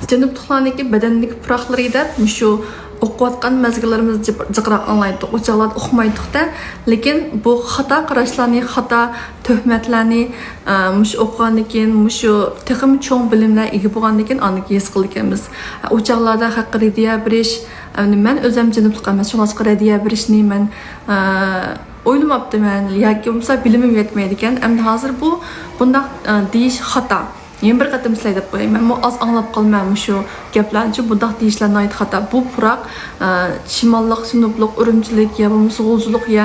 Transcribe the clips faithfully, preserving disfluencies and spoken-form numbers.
جەنۇبلۇقلارنىڭكى بەدەندىكى پۇراقلىرى دەپ مۇشۇ ئوقۇۋاتقان مەزگىللىرىمىزدا جىق-، جىقراق ئاڭلايتتۇق، ئۇ چاغلاردا ئۇقمايتتۇق-دە. لېكىن بۇ خاتا قاراشلارنى، خاتا تۆھمەتلەرنى، ئە، مۇشۇ ئوقۇغاندىن كېيىن، مۇشۇ تېخىمۇ چوڭ بىلىملەر ئىگە بولغاندىن كېيىن ئاندىن كېيىن ھېس قىلىدىكەنمىز. ئۇ چاغلاردا خەققە رەددىيە بېرىش، ئەمدى مەن ئۆزۈم جەنۇبلۇق ئەمەس، شۇڭلاشقا رەددىيە بېرىشنى مەن، ئە، ئويلىماپتىمەن ياكى بولمىسا بىلىمىم يەتمەيدىكەن. ئەمدى ھازىر بۇ بۇنداق، ئە، دېيىش خاتا. يەنە بىر قېتىم سىلەي دەپ قوياي، مەنمۇ ئاز ئاڭلاپ قالىمەن مۇشۇ گەپلەرنى، بۇنداق دېيىشلەر ناھايىتى خاتا. بۇ پۇراق، ئە، شىماللىق، جەنۇبلۇق، ئۈرۈمچىلىك يا بولمىسا غۇلجىلىق يا،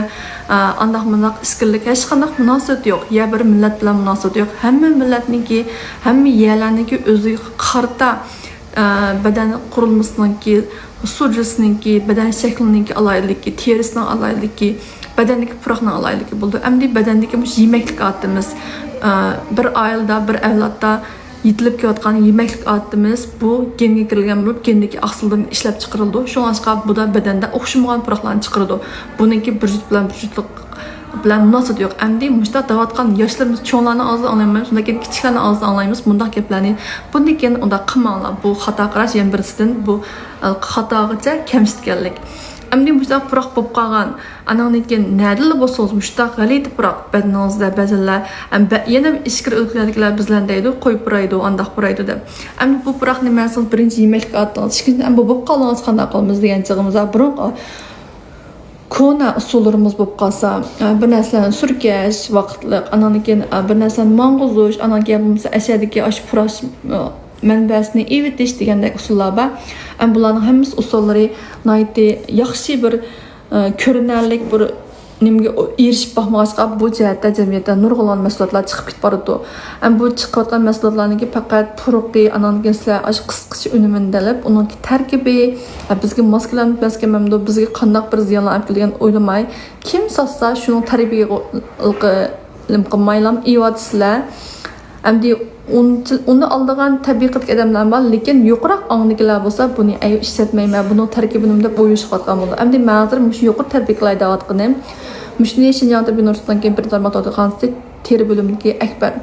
ئە، ئانداق مۇنداق ئىسكىلىك، ھېچقانداق مۇناسىۋىتى يوق. يا بىر مىللەت بىلەن مۇناسىۋىتى يوق. ھەممە مىللەتنىڭكى، ھەممە يەرلەرنىڭكى ئۆزىگە قارىتا، ئە، بەدەن قۇرۇلمىسىنىڭكى، سۇجىسىنىڭكى، بەدەن شەكلىنىڭكى ئالاھىدىلىكى، تېرىسىنىڭ ئالاھىدىلىكى، بەدەندىكى پۇراقنىڭ ئالاھىدىلىكى بولىدۇ. ئەمدى بەدەندىكى مۇشۇ يېمەكلىك ئادىتىمىز، ئە، بىر ئائىلىدە، بىر ئەۋلادتا يېتىلىپ كېلىۋاتقان يېمەكلىك ئادىتىمىز بۇ گېنگە كىرگەن بولۇپ، گېندىكى ئاقسىلدىن ئىشلەپ چىقىرىلىدۇ. شۇڭلاشقا بۇ دا بەدەندە ئوخشىمىغان پۇراقلارنى چىقىرىدۇ. بۇنىڭكى بىر جۈت بىلەن بىر جۈتلۈك بىلەن مۇناسىۋىتى يوق. ئەمدى مۇشۇنداق دەۋاتقان ياشلىرىمىز، چوڭلارنىڭ ئاغزىدىن ئاڭلايمىز، شۇنداق كېيىن كىچىكلەرنىڭ ئاغزىدىن ئاڭلايمىز بۇنداق گەپلەرنى. بۇندىن كېيىن ئۇنداق قىلماڭلار. بۇ خاتا قاراش، يەنە بىرسىدىن بۇ، ئە، خاتاغىچە كەمسىتكەنلىك. ئەمدى مۇشۇنداق پۇراق بولۇپ قالغان، ئاناندىن كېيىن نەدىلا بولسىڭىز مۇشۇنداق غەلىتە پۇراق بەدىنىڭىزدە بەزىلەر، ئەم، بە-، يەنە ئىچكىرى ئۆلكىلەردىكىلەر بىزلەرنى دەيدۇ، قوي پۇرايدۇ، ئانداق پۇرايدۇ دەپ. ئەمدى بۇ پۇراقنى مەن سىز بىرىنچى يېمەكلىك ئاتتىڭىز، ئىككىنچىدىن، ئەمدى بۇ بولۇپ قالدىڭىز قانداق قىلىمىز دېگەن چېغىمىزدا، بۇرۇنقى كونا ئۇسۇللىرىمىز بولۇپ قالسا، ئە، بىر نەرسىلەرنى سۈركەش ۋاقىتلىق، ئاناندىن كېيىن، ئە، بىر نەرسىلەرنى ماڭغۇزۇش، ئاناندىن كېيىن بولمىسا ئەشەدىكى ئاشۇ پۇراش، ئە، مەنبەسىنى ئېۋىتىش دېگەندەك ئۇسۇللار بار. ئەمما بۇلارنىڭ ھەممىسى ئۇسۇللىرى ناھايىتى ياخشى بىر، ئە، كۆرۈنەرلىك بىر نېمىگە ئېرىشىپ باقمىغاچقا، بۇ جەھەتتە جەمئىيەتتە نۇرغۇنلىغان مەھسۇلاتلار چىقىپ كېتىپ بارىدۇ. ئەمما بۇ چىقىۋاتقان مەھسۇلاتلارنىڭكى پەقەت پۇرىقى، ئاناندىن كېيىن سىلەر ئاشۇ قىسقىچە ئۈنۈمىنى دەپ، ئۇنىڭكى تەركىبى، ئە، بىزگە ماس كېلەمدۇ، ماس كەلمەمدۇ، بىزگە قانداق بىر زىيانلار ئېلىپ كېلىدىغىنىنى ئويلىماي، كىم ساتسا، شۇنىڭ تەرىپىگە نېمە قىلمايلا ئېۋاتىسىلەر. ئەمدى ئۇنچە-، ئۇنى ئالىدىغان تەبىقەتتىكى ئادەملەر بار، لېكىن يۇقىرىراق ئاڭدىكىلەر بولسا، بۇنى ئەي ئىشلەتمەيمەن، بۇنىڭ تەركىبى نېمە دەپ ئويلىشىۋاتقان بولىدۇ. ئەمدى مەن ھازىر مۇشۇ يۇقىرى تەبىقىلەر دەۋاتقىنىم، مۇشۇنى شىنجاڭ تېببىي ئۇنىۋېرسىتېتىنىڭكى بىر تارماق تەتقىقاتچىسى، تېرە بۆلۈمىدىكى ئەكبەر.